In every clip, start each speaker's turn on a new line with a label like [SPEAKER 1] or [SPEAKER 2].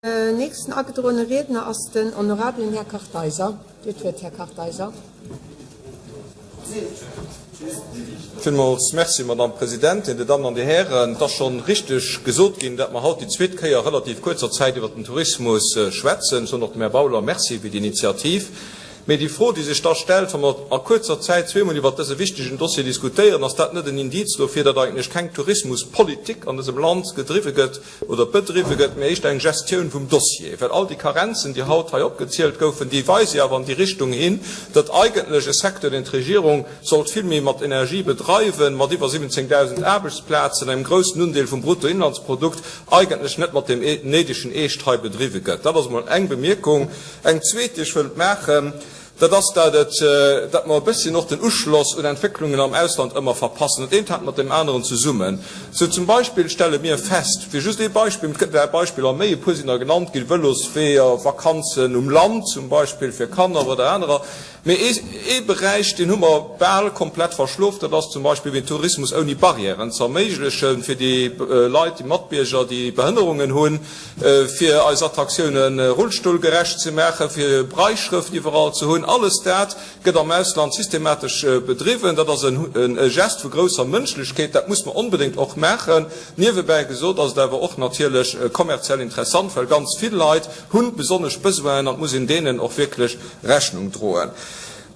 [SPEAKER 1] Nächsten agedroene Riedner ass den honorabelen Här Kartheiser. Dir hutt d'Wuert, Här Kartheiser.
[SPEAKER 2] Villmools Merci, Madamm Presidentin, Dir Dammen an Dir Hären. Et ass scho richteg gesot ginn, datt mer haut déi zweet Kéier a relativ kuerzer Zäit iwwert den Tourismus schwätzen. Ech soen och dem Här Bauler Merci fir déi Initiativ. Mee déi Fro, déi sech da stellt, wa mer a kuerzer Zäit zweemol iwwert dëse wichtegen Dossier diskutéieren, ass dat net en Indiz dofir, datt eigentlech keng Tourismuspolitik an dësem Land gedriwwe gëtt, oder bedriwwe gëtt, mee éischter eng Gestioun vum Dossier, well all déi Karenzen, déi haut hei opgezielt goufen, déi weise jo awer an déi Richtung hin, datt eigentlech e Secteur, deen d'Regierung sollt vill méi mat Energie bedreiwen, mat iwwer 17.000 Aarbechtsplazen, engem groussen Undeel vum Bruttoinlandsprodukt, eigentlech net mat deem néidegen Eescht hei bedriwwe gëtt. Dat ass emol eng Bemierkung. Eng zweet, déi ech wëllt maachen, Dat ass, dat et, dat mer e bësschen och den Uschloss un Entwécklungen am Ausland ëmmer verpassen. Dat eent hänkt mat deem aneren zesummen. Sou zum Beispill stelle mir fest, fir just ee Beispill, et gëtt der Beispiller méi, e puer sinn der genannt ginn, Vëlosweeër, Vakanzen um Land zum Beispill fir Kanner oder anerer, mee ee, ee Beräich, deen hu mer bal komplett verschlof, dat ass zum Beispill den Tourismus ouni Barrièren ze erméiglechen fir déi Leit, déi Matbierger, déi Behënnerungen hunn. fir eis Attraktiounen rullstullgerecht ze maachen, fir Brailleschrëft iwwerall ze hunn, alles dat gëtt am Ausland systematesch bedriwwen. Dat ass e Gest vu grousser Mënschlechkeet, dat muss mer onbedéngt och maachen. Niewebäi gesot ass et awer och natierlech kommerziell interessant, well ganz vill Leit hu besonnesch Besoinen an et muss een deenen och wierklech Rechnung droen.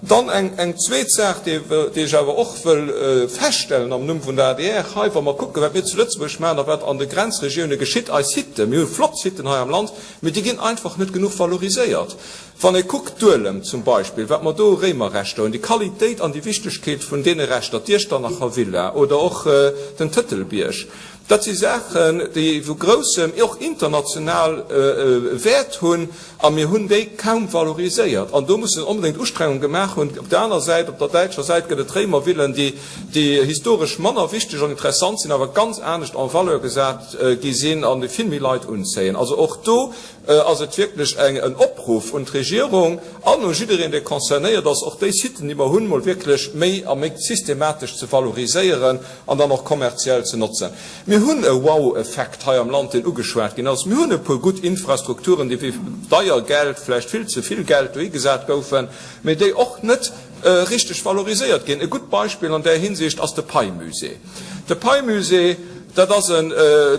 [SPEAKER 2] Dann eng zweet Saach, déi ech awer och wëll feststellen am Numm vun der adr hei, Wa mer kucken, wat mir zu Lëtzebuerg maachen a wat an de Grenzregioune geschitt, eis Siten, mir hu flott Siten hei am Land, mee déi ginn einfach net genuch valoriséiert. Wann ee kuckt, Duelem zum Beispill, wat mer do u Réimerreschter hunn, déi Qualitéit an déi Wichtegkeet vun deene Reschter, d'Iechternacher Villa oder och den Tëtelbierg, dat si Saachen, déi vu groussem, och international Wäert hunn. A mir hunn déi kaum valoriséiert. An do mussen onbedéngt Ustrengung gemaach hunn. Op der aner Säit, op der däitscher Säit gëtt et Réimervillen, déi, déi historesch manner wichteg an interessant sinn, awer ganz anescht en valeur gesat gi sinn an déi vill méi Leit unzéien. Also och do ass et wierklech eng, en Opruff un d'Regierung an u jiddereen, dee concernéiert ass, och déi Siten, déi mer hunn, mol wierklech méi a méi systematesch ze valoriséieren an dann och kommerziell ze notzen. Mir hunn e Wow-Effekt hei am Land, deen ugeschwat ginn ass. Mir hunn e puer gutt Infrastrukturen, déi fir deier Geld, vläicht vill ze vill Geld dohi gesat goufen, mee déi och net richteg valoriséiert ginn. E gutt Beispill an där Hinsicht ass de Pei-Musée. De Pei-Musée, dat ass en,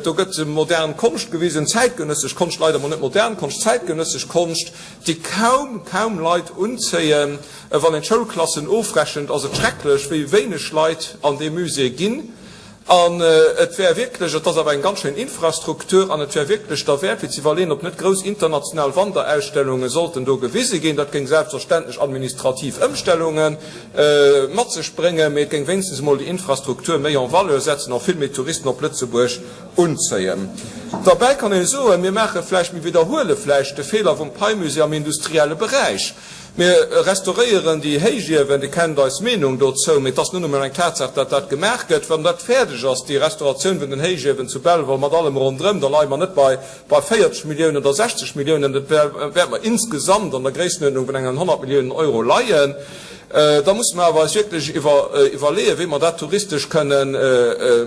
[SPEAKER 2] do gëtt modern Konscht gewisen, zäitgenëssesch Konscht, leider emol net modern Konscht, zäitgenëssesch Konscht, déi kaum, kaum Leit unzéien. Wann een d'Schoulklassen ofrechent, ass et schrecklech, wéi wéineg Leit an dee Musée ginn. An et wär wierklech, et ass awer eng ganz schéin Infrastruktur, an et wär wierklech derwäert fir ze iwwerleeën, ob net grouss international Wanderausstellunge sollten do gewise ginn. Dat géing selbstverständlech administrativ Ëmstellunge mat sech bréngen, mee et géing wéinstens emol déi Infrastruktur méi en valeur setzen a vill méi Touristen op Lëtzebuerg unzéien. Derbäi kann ee soen, mir maache vläicht, mir widderhuele vläicht de Feeler vum Pei-Musée am industrielle Beräich. Mir restauréieren déi Héichiewen, Dir kennt eis Meenung dozou, mee et ass nun emol eng Tatsaach, datt dat gemaach gëtt. Wann dat fäerdeg ass, déi Restauratioun vun den Héichiewen zu Belval mat allem ronderëm, da leie mer net bei bei 40 Milliounen oder 60 Milliounen, dat wäerte mer insgesamt an der Gréissenuerdnung vun engen 100 Milliounen Euro leien. Da musse mer awer eis wierklech iwwerleeën, wéi mer dat touristesch kënnen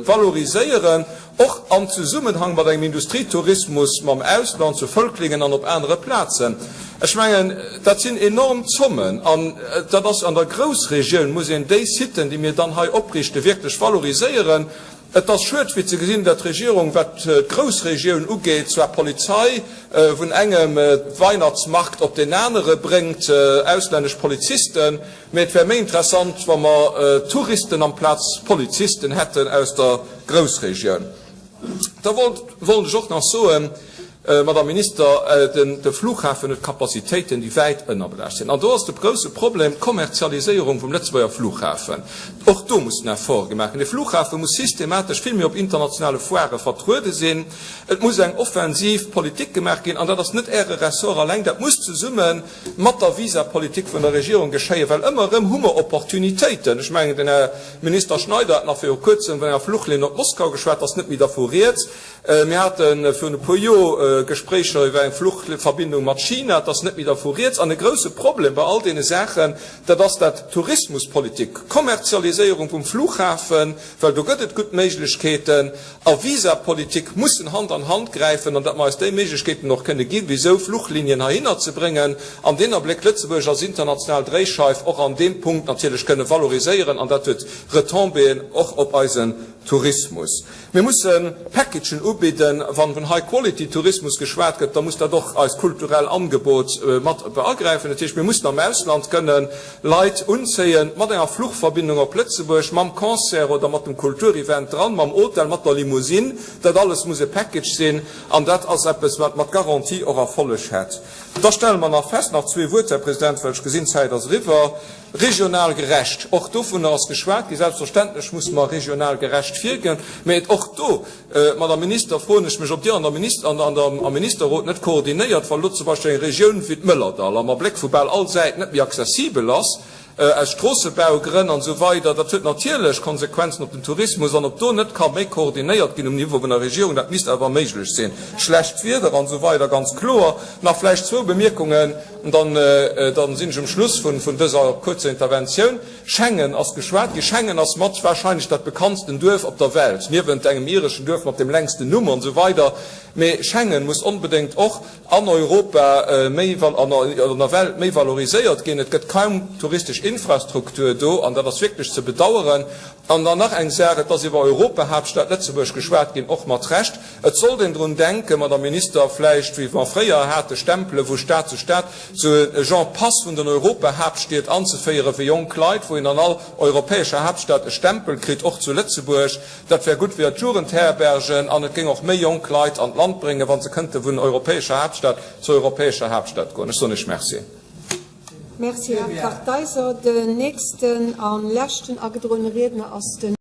[SPEAKER 2] valoriséieren. Och am Zesummenhang mat engem Industrietourismus mam Ausland, zu Völklingen an op anere Plazen. Ech mengen, dat sinn enorm Zommen an dat ass an der Groussregioun, muss een déi Siten, déi mir dann hei opriichten, wierklech valoriséieren. Et ass schued fir ze gesinn, datt d'Regierung, wat d'Groussregioun ugeet, zwar Polizei vun engem Weihnachtsmarkt op deen anere bréngt, auslännesch Polizisten, Mee et wär méi interessant, wa mer Touristen amplaz Polizisten hätten aus der Groussregioun. Da wollt ech och nach soen, Madame Minister, de Flughafen huet Capacitéiten, déi wäit ënnerbelaascht sinn. An do ass de grousse Problem d'Kommerzialiséierung vum Lëtzebuerger Flughafen. Och do mussen Efforte gemaach ginn. De Flughafe muss systematesch vill méi op internationale Foirë vertruede sinn. Et muss eng offensiv Politik gemaach ginn. An dat ass net Äre Ressort alleng, dat muss zesumme mat der Visapolitik vun der Regierung geschéien, well ëmmer erëm hu mer Opportunitéiten. Ech mengen, den Här Minister Schneider hat nach viru Kuerzem vun enger Fluchlinn op Moskau geschwat, ass net méi dervu rieds. Mir hate virun e puer Joer. Gespréicher iwwer eng Fluchverbindung mat China, et ass net méi dervu rieds. An e grouse Problem bei all deene Saachen, dat ass dat Tourismuspolitik, Kommerzialiséierung vum Flughafen, well do gëtt et gutt Méiglechkeeten, a Visapolitik mussen Hand an Hand gräifen, an datt mer eis déi Méiglechkeeten och kënne ginn, wéi esou Fluchlinien heihinner ze bréngen, an deen Abléck Lëtzebuerg als international Dréischeif och an deem Punkt natierlech kënne valoriséieren, an dat huet Retombéeën och op eisen Tourismus. Mir musse Packagen ubidden. Wann vun High-Quality-Tourismus geschwat gëtt, da muss dat och eist kulturell Angebot mat beagräifen. Dat heescht, mir mussen am Ausland kënne Leit unzéien, mat enger Fluchverbindung op Lëtzebuerg, mam Concert oder mat dem Kulturevent dran, mam Hotel, mat der Limousine. Dat alles muss e Package sinn an dat ass eppes, wat mat Garantie och Erfolleg hätt. Da stelle mer nach fest, nach zwee Wuert, Här President, well ech gesinn, d'Zäit ass eriwwer, Regional gerecht, och dovunner ass geschwat ginn. Selbstverständlech musse mer regional gerecht virgoen, mä et och do, Madame Minister, froen ech mech, ob Dir an der Minister, an der, am Ministerrot net koordinéiert, wa lo zum Beispill eng Regioun wéi d'Mëllerdall am Abléck vu bal all Säit net méi accessibel ass, aus Stroossebaugrënn an esou weider, dat huet natierlech Konsequenzen op den Tourismus, an ob do net ka méi koordinéiert ginn um Niveau vun der Regierung, dat misst awer méiglech sinn. Schlecht Wieder an esou weider, ganz kloer. Nach vläicht zwou Bemierkungen. Dann, dann sinn ech um Schluss vun, vun dëser kuerzer Interventioun. Schengen ass geschwat ginn. Schengen ass mat wahrscheinlech dat bekanntsten Duerf op der Welt, niewent engem ireschen Duerf mat dem längsten Numm an esou weider. Mee Schengen muss onbedéngt och an Europa méi, an der Welt méi valoriséiert ginn. Et gëtt kaum touristesch Infrastruktur do an dat ass wierklech ze bedauern. An dann nach eng Saach, Et ass iwwer Europahaaptstad Lëtzebuerg geschwat ginn, och mat Recht. Et sollt een drun denken, Madame Minister, vläicht, wéi mer fréier hate Stempele vu Stad zu Stad, sou e Genre Pass vun den Europahaaptstied anzeféieren fir jonk Leit, wou een an all europäescher Haaptstad e Stempel kritt, och zu Lëtzebuerg. Dat wär gutt fir d'Jugendherbergen an et géing och méi jonk Leit an d'Land bréngen, wa se kënnte vun europäescher Haaptstad zu europäescher Haaptstad goen. Ech soen Iech Merci.
[SPEAKER 1] Merci, Här Kartheiser. Den nächsten a leschten agedroene Riedner ass den.